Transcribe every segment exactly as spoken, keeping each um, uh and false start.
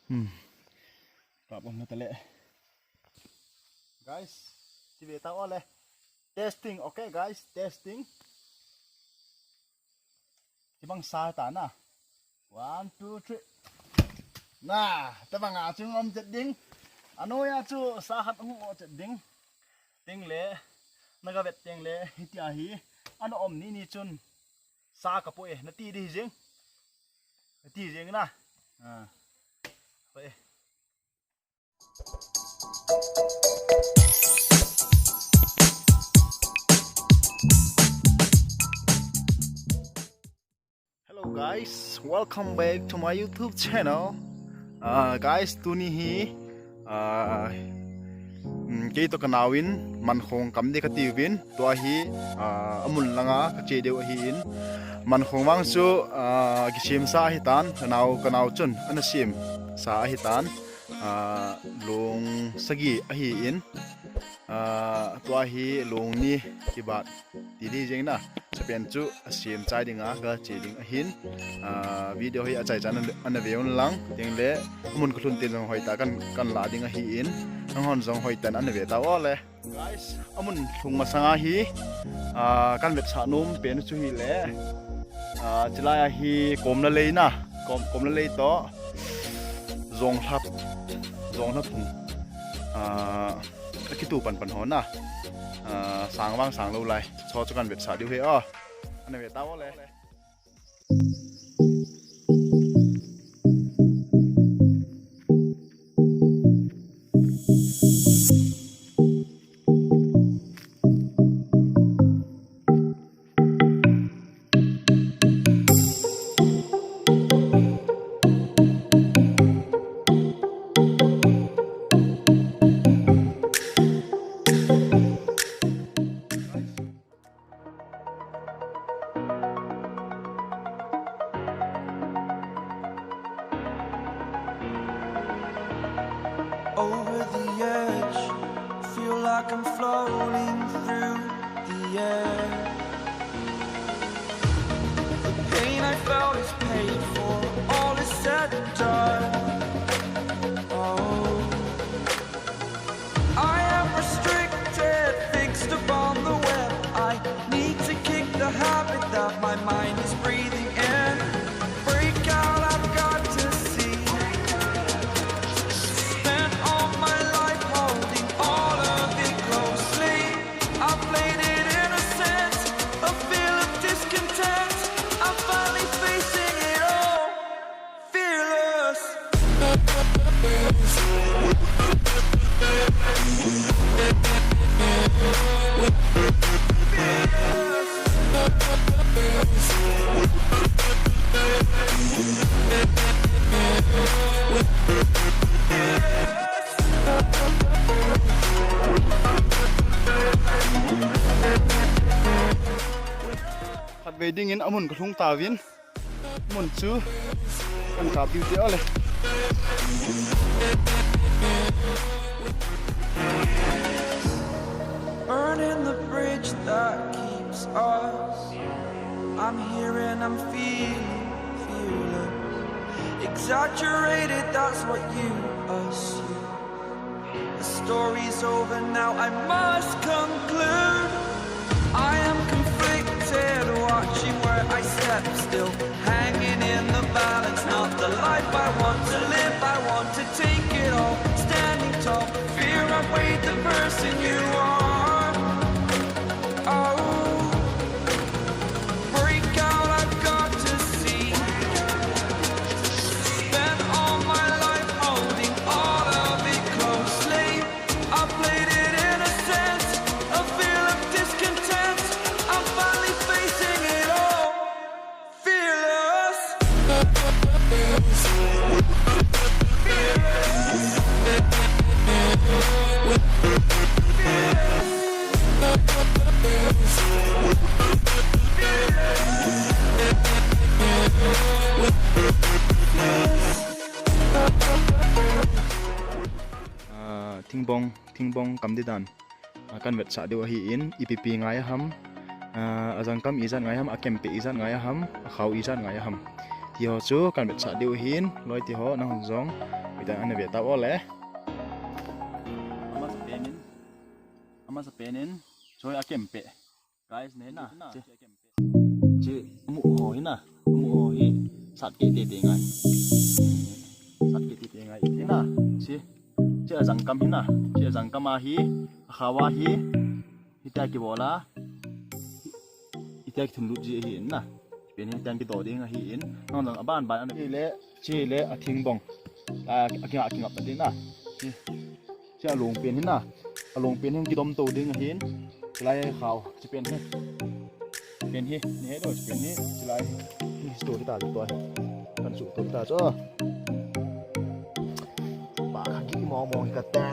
Hmm. Problem na tale. Guys, ti ve ta ole. Testing, okay guys, testing. Ti bang sa ta na. One, two, three. Na, ta bang a chu ngom chet ding. Ano ya chu sa hat ngom chet ding. Ting le, na ga vet ting le, hitia hi. Ano om ni ni chun. Sa ka po e, na ti di jing. Na ti jing na. Ah. Po e. Hello guys, welcome back to my YouTube channel. Uh, guys, tuni hi uh, mm, kei to ka nauvin Mankhong kam di ka tiuvin, tua hi uh, amun langa ka che deu ahi in. Mankhong vang chu uh, kisem sa ahi tan, ka nau ka nau chun ana sem sa ahi tan. Ah, long sagi ahi in, ah, tua hi long ni kibat ti di jeng na, sapen chu asem chai dinga ka che ding ahin, ah, video hi achai chan ana ve un lang, ting le mun ka lhun tin jong hoi ta kan kan la ding ahi in, nang hon jong hoi tan ana ve ta ole. Guys, amun lhung masanga hi, ah, kan vetsah nom pen chu hi le, ah, chilai a hi kom la lei na, kom, kom la lei to, zong hlat, zong hlat hung, ah, akitu pan pan ho na, ah, sang vang sang lo lai, cho chu kan vetsah diu he, oh, ana ve ta ole. Over the edge, feel like I'm floating through the air. The pain I felt is paid for, all is said and done. Oh. I am restricted, fixed upon the web. I need to kick the habit that my mind is breathing in. Break out, I've got to see. Spent all my life holding all of it closely. I played it innocent, a feel of discontent. I'm finally facing it all. Fearless. Khatvei dingin amun ka lhung tauvin. Mun chu kan kap diu te ale. Burning the bridge that keeps us. I'm here and I'm feeling fearless. Exaggerated, that's what you assume. The story's over now, I must conclude. I am conflicted, watching where I step still, hanging in the balance. Not the life I want to live, I want to take it all. Standing tall, fear outweighed the person you are. Oh. Break out, I've got to see. Spent all my life holding all of it closely. I played it innocent, a feel of discontent. I'm finally facing it all. Fearless. Ah, thingbong, thingbong kam di dan. Ah, kan vetsah diu ahi in, ipi pi ngai ham, ah, ajang kam ijat ngai ham, akempe ijat ngai ham, akhao ijat ngai ham. Ti ho chu kan vetsah diu ahi in, loi ti ho nang jong, Ana ve tau le. Amasa penin. Amasa penin. Choi akempe. Guys, nena. Che. Che, amu ho hina. Amu ho hi. Sat ke te te ngai. Sat ke te te ngai. Hina. Che. Che ajang kam hina. Che ajang kam ahi. Akhawa hi. Hitia kibola. Hitia kithum lut ji ahi in na. Pen hitia kido ding ahi in. Nang nang aban ban ana. Che le, che le athing bong. A, a kinga, a kingap na ding na. Che. Che along pen hi na. Along pen hi kidom to ding ahi in. Che lai khao. Che pen hi. Pen hi. Ni he do che pen hi. Che lai. Hi story ta to. Kan su to ta cho. Ba kha gi mong mong ka ta.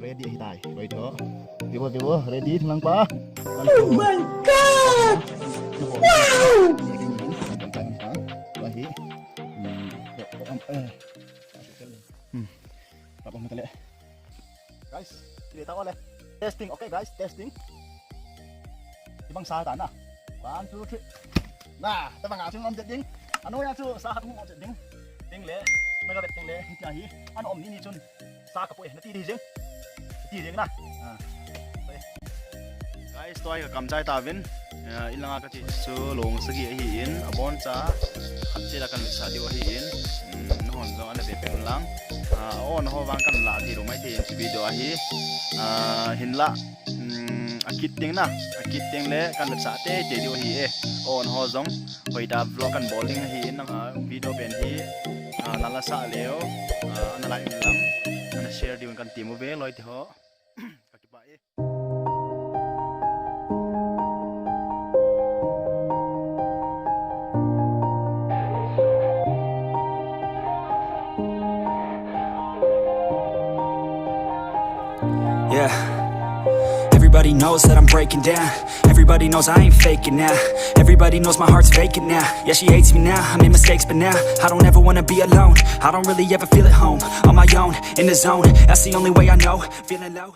Ready ahi tai. Ready ho. Vivo, Vivo, ready thang pa. Oh my God! Wow! Ready. Hmm. Hmm. Tapos na tali. Guys, kita tahu le. Testing, okay guys, testing. Ibang sa ta na. One, two, three. Na, tabang ating om ding. Ano ya chu sa ating om ding. Ding le. Naga bet ding le. Hitia hi. Ano om ni ni chun. Sa ka poi. Nati di jing. Nati jing na. Ah. Guys, tua hi ka kam chai ta vin. Ya, ilanga ka chi chu long sagi ahi in, abon cha khat che la kan sa diu ahi in. Hmm, nahon jong ana ve peng lang. Ah, o naho vang kan la di ro mai te in video ahi. Ah, hin la, hmm, akit ding na, akit ding le kan sa te te diu ahi e. O naho jong hoida vlog kan bol ding ahi in, ah, video pen hi, ah, nala sa leo, ah, ana like lang, ana share diu kan ti mo ve loi te ho. Ka kipah e. Yeah. Everybody knows that I'm breaking down. Everybody knows I ain't faking now. Everybody knows my heart's faking now. Yeah, she hates me now. I made mistakes, but now I don't ever wanna be alone. I don't really ever feel at home. On my own, in the zone. That's the only way I know. Feeling low.